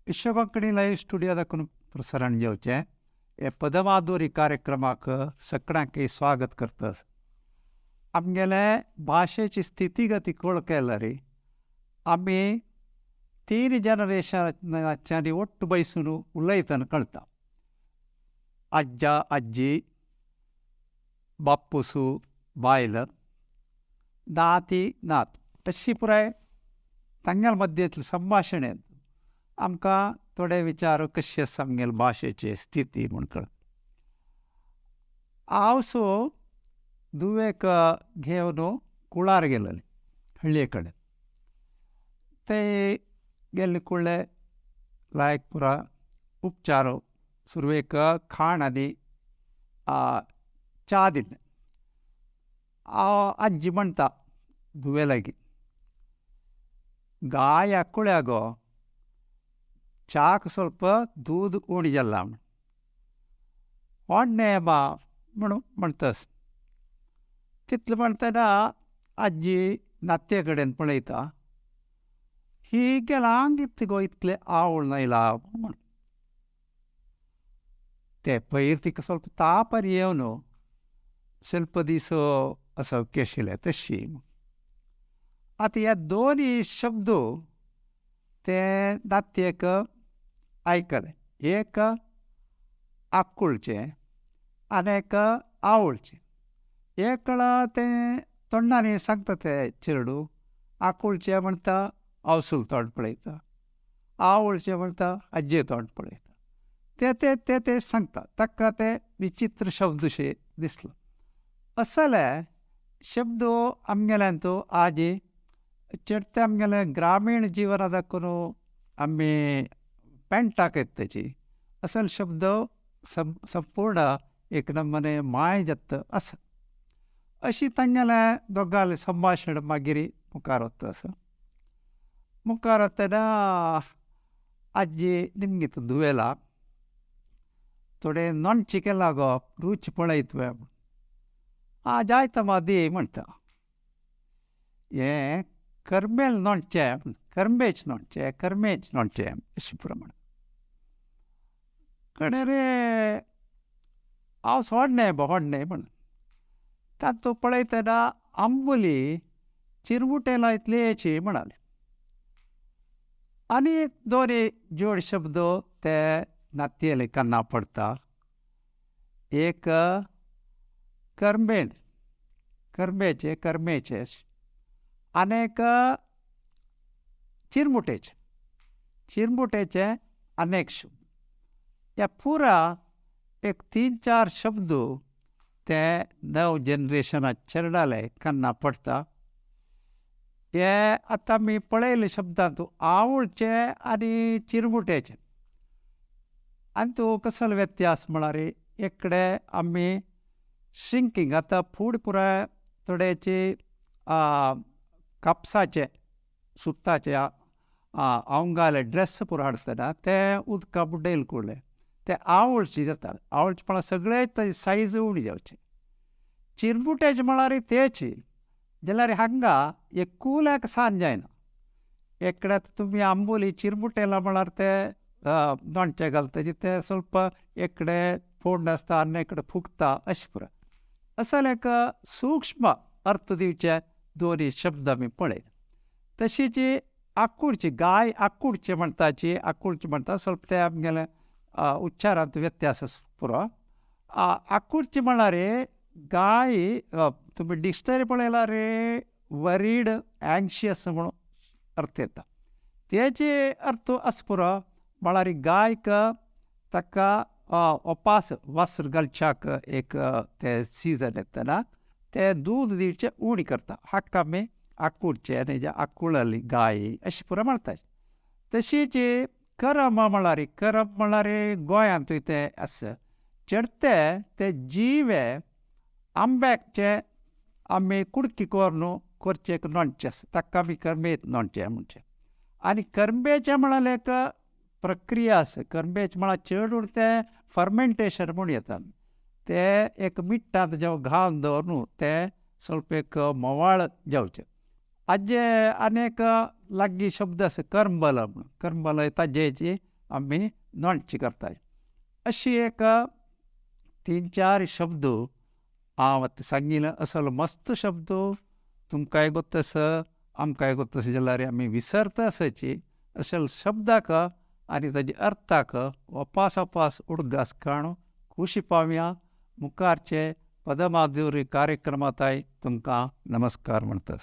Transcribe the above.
विश्व Konkani live studio दाखून प्रसारण जेवचें हे पदमाधुरी कार्यक्रमाक सगळ्यांक स्वागत करतस. आमगेले भाशेची स्थितीगती कळकेल्यार आमी तीन जनरेशनाच्यानी ಒಟ್ಟು ಬಯಸುನು उलयतना कळटा. आज्जा आजी, बाप्पुसू, बायल, नाती नात अशी पुराय तांगेल्या मद्येंतलें संभाशण आमकां थोडे विचार कशे आसा आमगेले भाशेची स्थिती म्हूण कळटा. हांव सो धुवेक घेवन कुळार गेलेलें हळ्ळे कडेन. ते गेल्ले कुळ्ळे लायक पुरा उपचार सुरवेक खाण आनी च्या दिल्लें. हांव आजी म्हणटा धुवे लागीं, गाय आकुळ्या गो, च्याक ಸ್ವಲ್ಪ दूद उणी जालां म्हूण. होडणें बा म्हणून म्हणटास. तितलें म्हणटना आजी नात्ये कडेन पळयता, ही गेलांग इतलें गो इतलें आवळ आयला म्हूण. ते पयर तिका ಸ್ವಲ್ಪ ताप येवन ಸ್ವಲ್ಪ दीस असौख्य आशिल्लें तशी. आतां ह्या दोनी शब्द ते नात्येक आयकले, एक आकुळचें आनी एक आवळचें. एकळ तें तोंडांनी सांगता ते चेडूं, आकुळचें म्हणटा आवसूल तोंड पळयता, आवळचें म्हणटा आज्जे तोंड पळयता. ते ते ते ते सांगता, ताका ते विचित्र शब्दशे दिसलो. असले शब्द आमगेल्यान तो आजी चडते आमगेले ग्रामीण जिवना दाखोवन आमी पेंटाक येताची असल शब्द संपूर्ण एक नमने माय जाता आसा. अशी तांगेलें दोगांलें संभाशण मागीर मुखार वता आसा. मुखार वतना आजी निमगीत धुवेला थोडें नोणचें केलां गो रूच पळय तुवें. आं जायता मा दी म्हणटा. हें करमेल नोणचें, करमेच नोणचें, करमेच नोणचें अशें प्रमाण. कडे रे हांव सोडणें होडणें म्हण. तातूंत पळयतना आंबोली चिरमुटे लायतली म्हणाले. आनी दोनी जोड शब्द ते नातयेले काना पडटा. एक करमेल, करमेचे करमेचे आनी एक चिरमुटेचे, चिरमुटेचे अनेक शब्द. ह्या पुरा एक तीन चार शब्द ते नव जनरेशना चेरडाले कान्ना पडटा. हे आतां आमी पळयले शब्दांत आवळचे आनी चिरमुटेचे आनी तो कसलो व्यत्यास म्हळ्यार एकडे आमी श्रिंकींग आतां फूड पुराय थोड्याची कापसाचे सुताचे आंगाले ड्रेस पुरो हाडटना ते उदका बुडयल कुडले ते आवळचे जाता. आवळचे म्हळ्यार सगळे ताजी सायज उणी जावचे. चिरमुटेचे म्हळ्यार तेच जाल्यार हांगा एकूल्याक सान जायना. एकडे तुमी आंबोली चिरमुटेला म्हळ्यार ते दोणचे घालता ते ಸ್ವಲ್ಪ एकडे फोंड आसता आनी एकडे फुगता अशें पुराय. असल एक सूक्ष्म अर्थ दिवचे दोनी शब्द आमी पळयले. तशीच आकुळची गाय आकुळचे म्हणटाची आकुळचे म्हणटा ಸ್ವಲ್ಪ ते आमगेले उच्चारांत व्यत्यास आसा पुरो. आकुळचे म्हळ्यार गाय तुमी डिक्शनरी पळयल्यार वरीड एंशियस म्हणून अर्थ येता. तेजे अर्थ आसा पुरो म्हळ्यार गायक ताका ओपास वासर घालच्याक एक ते सिजन येतना ते दूद दिवचें उणी करता. हाका आमी आकुळचें आनी जे आकुळली गाय अशें पुरो म्हणटा. तशीच करम म्हळ्यार करम म्हळ्यार गोंयांतूय तें आसा. चडते ते जिवे आंब्याचे आमी कुडकी करून करचें नोणचें आसा ताका आमी करमेत नोणचें म्हणचें. आनी करमेचें म्हळ्यार एक प्रक्रिया आसा. करमेच म्हळ्यार चड तें फर्मेंटेशन म्हूण येता. ते एक मिठांत जेव घालून दवर न्हू तें ಸ್ವಲ್ಪ एक म्होंवाळ जावचें. हाजे आनी एक लागीं शब्द आसा करंबल म्हणून. करंबल ताजेची आमी नोणची करताय. अशी एक तीन चार शब्द हांव आतां सांगिल्ले असलो मस्त शब्द तुमकांय गोत्त आसा, आमकांय गोत्त आसा, जाल्यार आमी विसरता आसाची. अशे शब्दाक आनी ताजे अर्थाक वापास वापास उडगास काडून खुशी पावया. मुखारचे पदमाधुरी कार्यक्रमांतय तुमकां नमस्कार म्हणटास.